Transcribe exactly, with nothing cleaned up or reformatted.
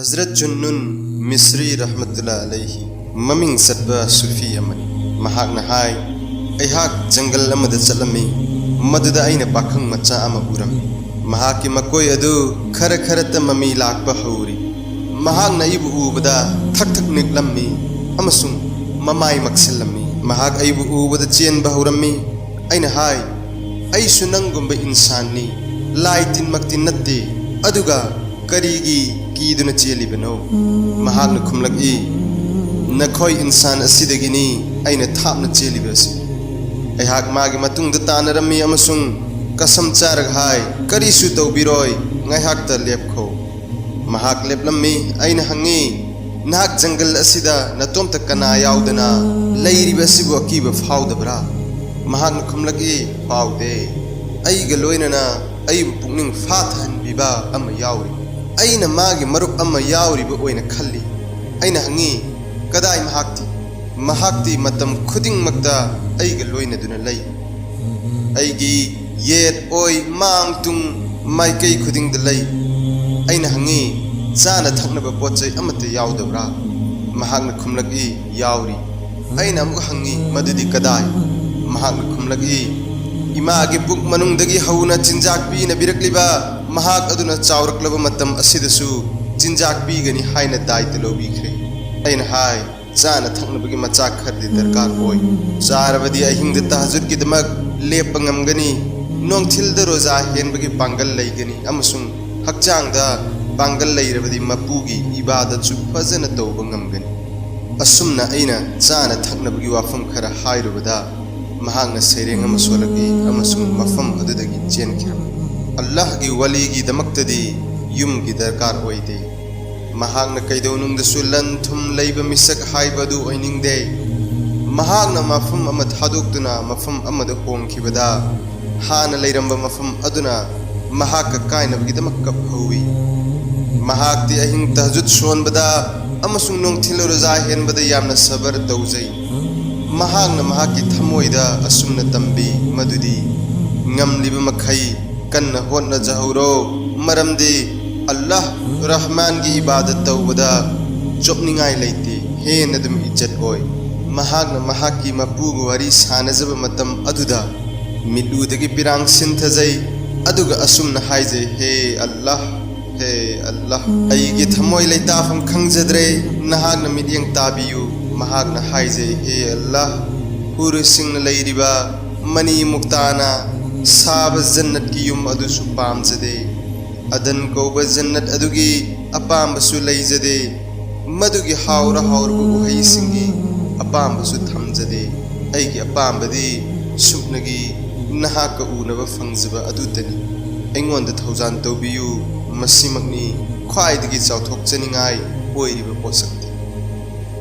ꯍꯖꯔꯠ ꯖꯨꯟꯅꯨꯟ ꯃꯤꯁ꯭ꯔꯤ ꯔꯍꯃꯇꯨꯜꯂꯥ ꯑꯂꯩꯍꯤ ꯃꯃꯤꯡ ꯆꯠꯄ ꯁꯨꯐꯤ ꯑꯃꯅꯤ꯫ ꯃꯍꯥꯛꯅ ꯍꯥꯏ, ꯑꯩꯍꯥꯛ ꯖꯪꯒꯜ ꯑꯃꯗ ꯆꯠꯂꯝꯃꯤ, ꯃꯗꯨꯗ ꯑꯩꯅ ꯄꯥꯈꯪ ꯃꯆꯥ ꯑꯃ ꯎꯔꯝꯃꯤ꯫ ꯃꯍꯥꯛꯀꯤ ꯃꯀꯣꯏ ꯑꯗꯨ ꯈꯔ ꯈꯔꯇ ꯃꯃꯤ ꯂꯥꯛꯄ ꯍꯧꯔꯤ꯫ ꯃꯍꯥꯛꯅ ꯑꯩꯕꯨ ꯎꯕꯗ ꯊꯛ ꯊꯛ ꯅꯤꯛꯂꯝꯃꯤ ꯑꯃꯁꯨꯡ ꯃꯃꯥꯏ ꯃꯛꯁꯤꯜꯂꯝꯃꯤ꯫ ꯃꯍꯥꯛ ꯑꯩꯕꯨ ꯎꯕꯗ ꯆꯦꯟꯕ ꯍꯧꯔꯝꯃꯤ꯫ ꯑꯩꯅ ꯍꯥꯏ, ꯑꯩꯁꯨ ꯅꯪꯒꯨꯝꯕ ꯏꯟꯁꯥꯟꯅꯤ, ꯂꯥꯏ ꯇꯤꯟꯃꯛꯇꯤ ꯅꯠꯇꯦ, ꯑꯗꯨꯒ ꯀꯔꯤꯒꯤ ꯀꯤꯗꯨꯅ ꯆꯦꯜꯂꯤꯕꯅꯣ? ꯃꯍꯥꯛꯅ ꯈꯨꯝꯂꯛꯏ, ꯅꯈꯣꯏ ꯏꯟꯁꯥꯟ ꯑꯁꯤꯗꯒꯤꯅꯤ ꯑꯩꯅ ꯊꯥꯞꯅ ꯆꯦꯜꯂꯤꯕ ꯑꯁꯤ꯫ ꯑꯩꯍꯥꯛ ꯃꯥꯒꯤ ꯃꯇꯨꯡꯗ ꯇꯥꯟꯅꯔꯝꯃꯤ ꯑꯃꯁꯨꯡ ꯀꯁꯝ ꯆꯥꯔꯒ ꯍꯥꯏ, ꯀꯔꯤꯁꯨ ꯇꯧꯕꯤꯔꯣꯏ, ꯉꯥꯏꯍꯥꯛꯇ ꯂꯦꯞꯈꯣ꯫ ꯃꯍꯥꯛ ꯂꯦꯞꯂꯝꯃꯤ꯫ ꯑꯩꯅ ꯍꯪꯉꯤ, ꯅꯍꯥꯛ ꯖꯪꯒꯜ ꯑꯁꯤꯗ ꯅꯇꯣꯝꯇ ꯀꯅꯥ ꯌꯥꯎꯗꯅ ꯂꯩꯔꯤꯕ ꯑꯁꯤꯕꯨ ꯑꯀꯤꯕ ꯐꯥꯎꯗꯕ꯭ꯔꯥ? ꯃꯍꯥꯛꯅ ꯈꯨꯝꯂꯛꯏ, ꯐꯥꯎꯗꯦ꯫ ꯑꯩꯒ ꯂꯣꯏꯅꯅ ꯑꯩꯕꯨ ꯄꯨꯛꯅꯤꯡ ꯐꯥꯊꯍꯟꯕꯤꯕ ꯑꯃ ꯌꯥꯎꯔꯤ꯫ ꯑꯩꯅ ꯃꯥꯒꯤ ꯃꯔꯨꯞ ꯑꯃ ꯌꯥꯎꯔꯤꯕ ꯑꯣꯏꯅ ꯈꯜꯂꯤ꯫ ꯑꯩꯅ ꯍꯪꯉꯤ, ꯀꯗꯥꯏ ꯃꯍꯥꯛꯇꯤ? ꯃꯍꯥꯛꯇꯤ ꯃꯇꯝ ꯈꯨꯗꯤꯡꯃꯛꯇ ꯑꯩꯒ ꯂꯣꯏꯅꯗꯨꯅ ꯂꯩ꯫ ꯑꯩꯒꯤ ꯌꯦꯠ ꯑꯣꯏ ꯃꯥꯡ ꯇꯨꯡ ꯃꯥꯏꯀꯩ ꯈꯨꯗꯤꯡꯗ ꯂꯩ꯫ ꯑꯩꯅ ꯍꯪꯉꯤ, ꯆꯥꯅ ꯊꯛꯅꯕ ꯄꯣꯠ ꯆꯩ ꯑꯃꯠꯇ ꯌꯥꯎꯗꯕ꯭ꯔꯥ? ꯃꯍꯥꯛꯅ ꯈꯨꯝꯂꯛꯏ, ꯌꯥꯎꯔꯤ꯫ ꯑꯩꯅ ꯑꯃꯨꯛ ꯍꯪꯉꯤ, ꯃꯗꯨꯗꯤ ꯀꯗꯥꯏ? ꯃꯍꯥꯛꯅ ꯈꯨꯝꯂꯛꯏ, ꯏꯃꯥꯒꯤ ꯄꯨꯛ ꯃꯅꯨꯡꯗꯒꯤ ꯍꯧꯅ ꯆꯤꯟꯖꯥꯛ ꯄꯤꯅꯕꯤꯔꯛꯂꯤꯕ ꯃꯍꯥꯛ ꯑꯗꯨꯅ ꯆꯥꯎꯔꯛꯂꯕ ꯃꯇꯝ ꯑꯁꯤꯗꯁꯨ ꯆꯤꯟꯖꯥꯛ ꯄꯤꯒꯅꯤ ꯍꯥꯏꯅ ꯗꯥꯏꯇ ꯂꯧꯕꯤꯈ꯭ꯔꯦ꯫ ꯑꯩꯅ ꯍꯥꯏ, ꯆꯥꯅ ꯊꯛꯅꯕꯒꯤ ꯃꯆꯥꯛ ꯈꯔꯗꯤ ꯗꯔꯀꯥꯔ ꯑꯣꯏ꯫ ꯆꯥꯔꯕꯗꯤ ꯑꯍꯤꯡꯗ ꯇꯍꯖꯨꯗꯀꯤꯗꯃꯛ ꯂꯦꯞꯄ ꯉꯝꯒꯅꯤ, ꯅꯣꯡꯊꯤꯜꯗ ꯔꯣꯖꯥ ꯍꯦꯟꯕꯒꯤ ꯄꯥꯡꯒꯜ ꯂꯩꯒꯅꯤ ꯑꯃꯁꯨꯡ ꯍꯛꯆꯥꯡꯗ ꯄꯥꯡꯒꯜ ꯂꯩꯔꯕꯗꯤ ꯃꯄꯨꯒꯤ ꯏꯕꯥꯗꯠꯁꯨ ꯐꯖꯅ ꯇꯧꯕ ꯉꯝꯒꯅꯤ꯫ ꯑꯁꯨꯝꯅ ꯑꯩꯅ ꯆꯥꯅ ꯊꯛꯅꯕꯒꯤ ꯋꯥꯐꯝ ꯈꯔ ꯍꯥꯏꯔꯨꯕꯗ, ꯃꯍꯥꯛꯅ ꯁꯩꯔꯦꯡ ꯑꯃ ꯁꯣꯜꯂꯛꯏ ꯑꯃꯁꯨꯡ ꯃꯐꯝ ꯑꯗꯨꯗꯒꯤ ꯆꯦꯟꯈꯤꯔꯝꯃꯤ꯫ ꯑꯜꯂꯥꯍꯒꯤ ꯋꯥꯂꯤꯒꯤꯗꯃꯛꯇꯗꯤ ꯌꯨꯝꯒꯤ ꯗꯔꯀꯥꯔ ꯑꯣꯏꯗꯦ꯫ ꯃꯍꯥꯛꯅ ꯀꯩꯗꯧꯅꯨꯡꯗꯁꯨ ꯂꯟ ꯊꯨꯝ ꯂꯩꯕ ꯃꯤꯁꯛ ꯍꯥꯏꯕ ꯑꯗꯨ ꯑꯣꯏꯅꯤꯡꯗꯦ꯫ ꯃꯍꯥꯛꯅ ꯃꯐꯝ ꯑꯃ ꯊꯥꯗꯣꯛꯇꯨꯅ ꯃꯐꯝ ꯑꯃꯗ ꯍꯣꯡꯈꯤꯕꯗ, ꯍꯥꯟꯅ ꯂꯩꯔꯝꯕ ꯃꯐꯝ ꯑꯗꯨꯅ ꯃꯍꯥꯛꯀ ꯀꯥꯏꯅꯕꯒꯤꯗꯃꯛ ꯀꯞꯍꯧꯏ꯫ ꯃꯍꯥꯛꯇꯤ ꯑꯍꯤꯡ ꯇꯍꯖꯨꯗ ꯁꯣꯟꯕꯗ ꯑꯃꯁꯨꯡ ꯅꯨꯡꯊꯤꯜ ꯔꯣꯖꯥ ꯍꯦꯟꯕꯗ ꯌꯥꯝꯅ ꯁꯕꯔ ꯇꯧꯖꯩ꯫ ꯃꯍꯥꯛꯅ ꯃꯍꯥꯛꯀꯤ ꯊꯃꯣꯏꯗ ꯑꯁꯨꯝꯅ ꯇꯝꯕꯤ ꯃꯗꯨꯗꯤ, ꯉꯝꯂꯤꯕ ꯃꯈꯩ ꯀꯟꯅ ꯍꯣꯠꯅꯖꯍꯧꯔꯣ, ꯃꯔꯝꯗꯤ ꯑꯜꯂꯥꯍ ꯔꯍꯃꯥꯟꯒꯤ ꯏꯕꯥꯗꯠ ꯇꯧꯕꯗ ꯆꯣꯞꯅꯤꯡꯉꯥꯏ ꯂꯩꯇꯦ, ꯍꯦꯟꯅ ꯑꯗꯨꯝ ꯏꯖꯠ ꯑꯣꯏ꯫ ꯃꯍꯥꯛꯅ ꯃꯍꯥꯛꯀꯤ ꯃꯄꯨꯒ ꯋꯥꯔꯤ ꯁꯥꯟꯅꯖꯕ ꯃꯇꯝ ꯑꯗꯨꯗ ꯃꯤꯠꯂꯨꯗꯒꯤ ꯄꯤꯔꯥꯡ ꯁꯤꯟꯊꯖꯩ, ꯑꯗꯨꯒ ꯑꯁꯨꯝꯅ ꯍꯥꯏꯖꯩ, "ꯍꯦ ꯑꯜꯂꯥꯍ, ꯍꯦ ꯑꯜꯂꯥꯍ, ꯑꯩꯒꯤ ꯊꯃꯣꯏ ꯂꯩꯇꯥꯐꯝ ꯈꯪꯖꯗ꯭ꯔꯦ, ꯅꯍꯥꯛꯅ ꯃꯤꯠꯌꯦꯡ ꯇꯥꯕꯤꯌꯨ"꯫ ꯃꯍꯥꯛꯅ ꯍꯥꯏꯖꯩ, "ꯍꯦ ꯑꯜꯂꯥꯍ, ꯍꯨꯔꯁꯤꯡꯅ ꯂꯩꯔꯤꯕ ꯃꯅꯤ ꯃꯨꯛꯇꯥꯅ ꯁꯥꯕ ꯖꯟꯅꯠꯀꯤ ꯌꯨꯝ ꯑꯗꯨꯁꯨ ꯄꯥꯝꯖꯗꯦ꯫ ꯑꯗꯟ ꯀꯧꯕ ꯖꯟꯅꯠ ꯑꯗꯨꯒꯤ ꯑꯄꯥꯝꯕꯁꯨ ꯂꯩꯖꯗꯦ꯫ ꯃꯗꯨꯒꯤ ꯍꯥꯎꯔ ꯍꯥꯎꯔꯕ ꯎꯍꯩꯁꯤꯡꯒꯤ ꯑꯄꯥꯝꯕꯁꯨ ꯊꯝꯖꯗꯦ꯫ ꯑꯩꯒꯤ ꯑꯄꯥꯝꯕꯗꯤ ꯁꯨꯞꯅꯒꯤ ꯅꯍꯥꯛꯀ ꯎꯅꯕ ꯐꯪꯖꯕ ꯑꯗꯨꯇꯅꯤ꯫ ꯑꯩꯉꯣꯟꯗ ꯊꯧꯖꯥꯜ ꯇꯧꯕꯤꯌꯨ, ꯃꯁꯤꯃꯛꯅꯤ ꯈ꯭ꯋꯥꯏꯗꯒꯤ ꯆꯥꯎꯊꯣꯛꯆꯅꯤꯡꯉꯥꯏ ꯑꯣꯏꯔꯤꯕ ꯄꯣꯠꯁꯛ